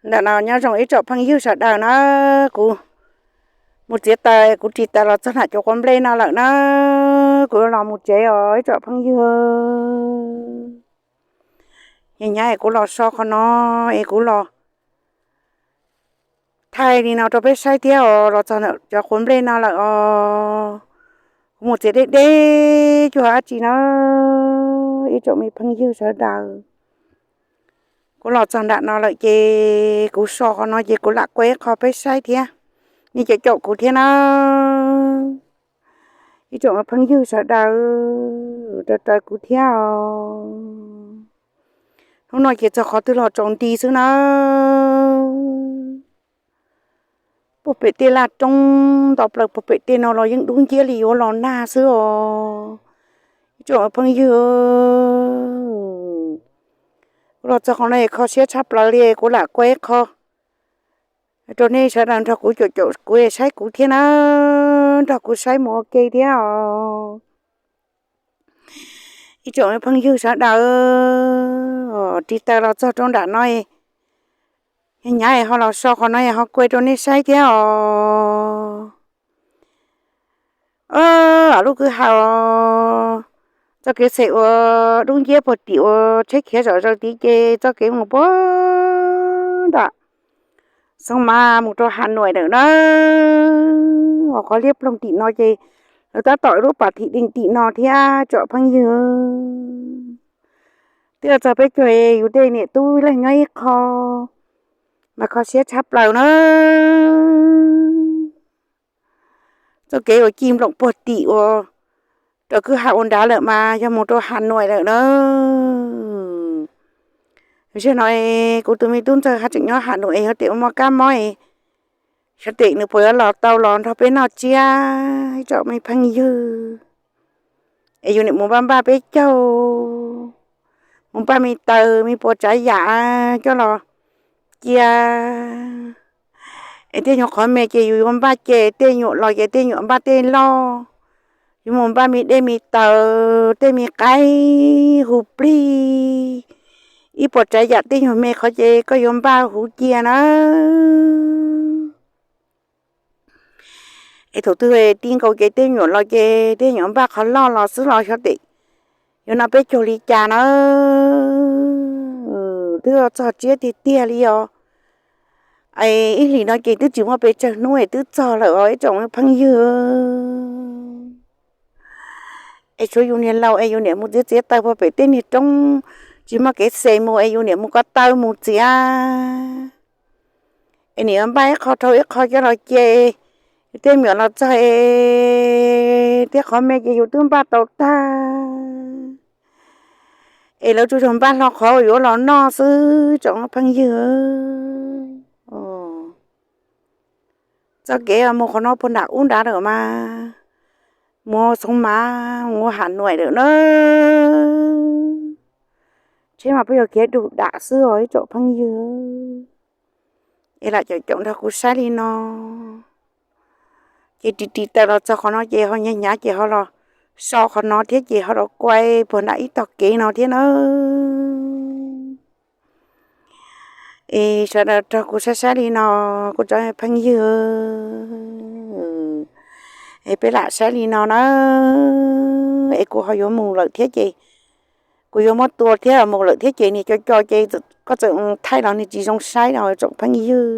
Ntawm no nyob zoo ib tsoom phooj ywg sawv daws na, kuv mus txiav taws kuv ris taws los txog nram cov quav nplej no lawm na, kuv yuav los mus tsev os ib tsoom phooj ywg. Hnyav hnyav es kuv los so qhov no es kuv los thaij li no rau peb saib thiab os, los txog ntawm cov quav nplej no lawm os. Kuv mus txiav deb deb cuag dab tsi na, ib tsoom me phooj ywg sawv daws. Kuv los txog nram no lawm ces kuv so qhov no ces kuv lam kuaj ib qho peb saib thiab, nej caum caum kuv thiab na. Ib tsoom me phooj ywg sawv daws, raws raws kuv thiab os. Hnub no ces txog qhov twg los tsaus nti xwb na. Puag pem tej laj roob nto plaws puag pem tej no los yeej dub nciab li yuav los nag xwb os. Ib tsoom phooj ywg, kuv los txog qhov no kho siab tshaj plaws li, kuv lam kuaj ib qho rau nej sawv daws nrog kuv caum caum kuv saib kuv thiab na, nrog kuv saib mus ua ke thiab os. Ib tsoom phooj ywg sawv daws, ris taws los txog rau nram no, hnyav hnyav ho los so qhov no ho kuaj rau nej saib thiab os. Lub kwj ha txoj kev xeem uas dub nciab puag tim uas tsheb khiav zom zaws tid ces txoj kev mus puag nram Xeev Mav mus rau Has Nuam lawm na. Qhov liab ploog tim no ces lawv tab tom lub pas thim dees tim no thiab tsoom phooj ywg. Twb txog peb caug yus tej niam tub leej nyob ib qho mas kho siab tshaj plaws na. Txoj kev uas ci nploom puag tim uas rau kwj ha ua nrad lawm mas yog mus rau Has Nuam lawm na. Zaum no kuv tus me tub ntxawg haj tseem nyob Has Nuam es xyov tes ua muaj kab mob, xyov tes nws puas yuav los tau los nrog peb noj tsiab ib tsoom me phooj ywg. Es yus niam mus npaj npaj peb caug, mus npaj me taws me puas tsav yam coj los cia. Es tej nyuam qhov me ces yus yuav npaj ces tej nyuam los ces tej nyuam npaj tej loj. Yuav mus npaj me dej me taws tej me qaib hu plig, ib puas tsav yam tej nyuam me qhov ces koj yuav npaj huv cia na. Es thaum twg tij nkaus ces tej nyuam los ces tej nyuam npaj qhov loj los xwb los xyov tes yuav noj peb caug li cas na. Twb txog tsiab tiag tiag li os. Ib hlis no ces twb tsis muaj pes tsawg hnub es twb txog lawm os ib tsoom phooj ywg. Es tshuav yus niag laus es yus niam mus txiav txiav taws puag pem tej niag roob tsis muaj kev xes mus es yus niam mus ko taw mus txiav. Es niam npaj ib qho dhau ib qho coj los cia, tej me nyuam los txog es tej qhov me ces yus twb npaj tau tag. Es lawv tsuas yog npaj hlo qhov uas yuav los noj xwb tsoom phooj ywg. Txoj kev mus qhov no puag nram ub nrad lawm mas mus Xeev Mav mus Has Nuam lawm na. Tsheb mas peb yog khiav dug dam xwb os ib tsoom phooj ywg. Es lam caum caum nrog kuv saib li no. Ces ris ris taws los txog qhov no ces ho hnyav hnyav ces ho los so qhov no thiab ces ho los kuaj puag nram ib tog kev no thiab na. Es sawv daws nrog kuv saib saib li no, kuv tsoom phooj ywg, es peb lam saib li no na. Es kuv ho yuav mus lawm thiab ces, kuv yuav muab tua thiab mus lawm thiab ces niag co co ces koj txawm thaij los nws tsis zoo saib no tsoom phooj ywg.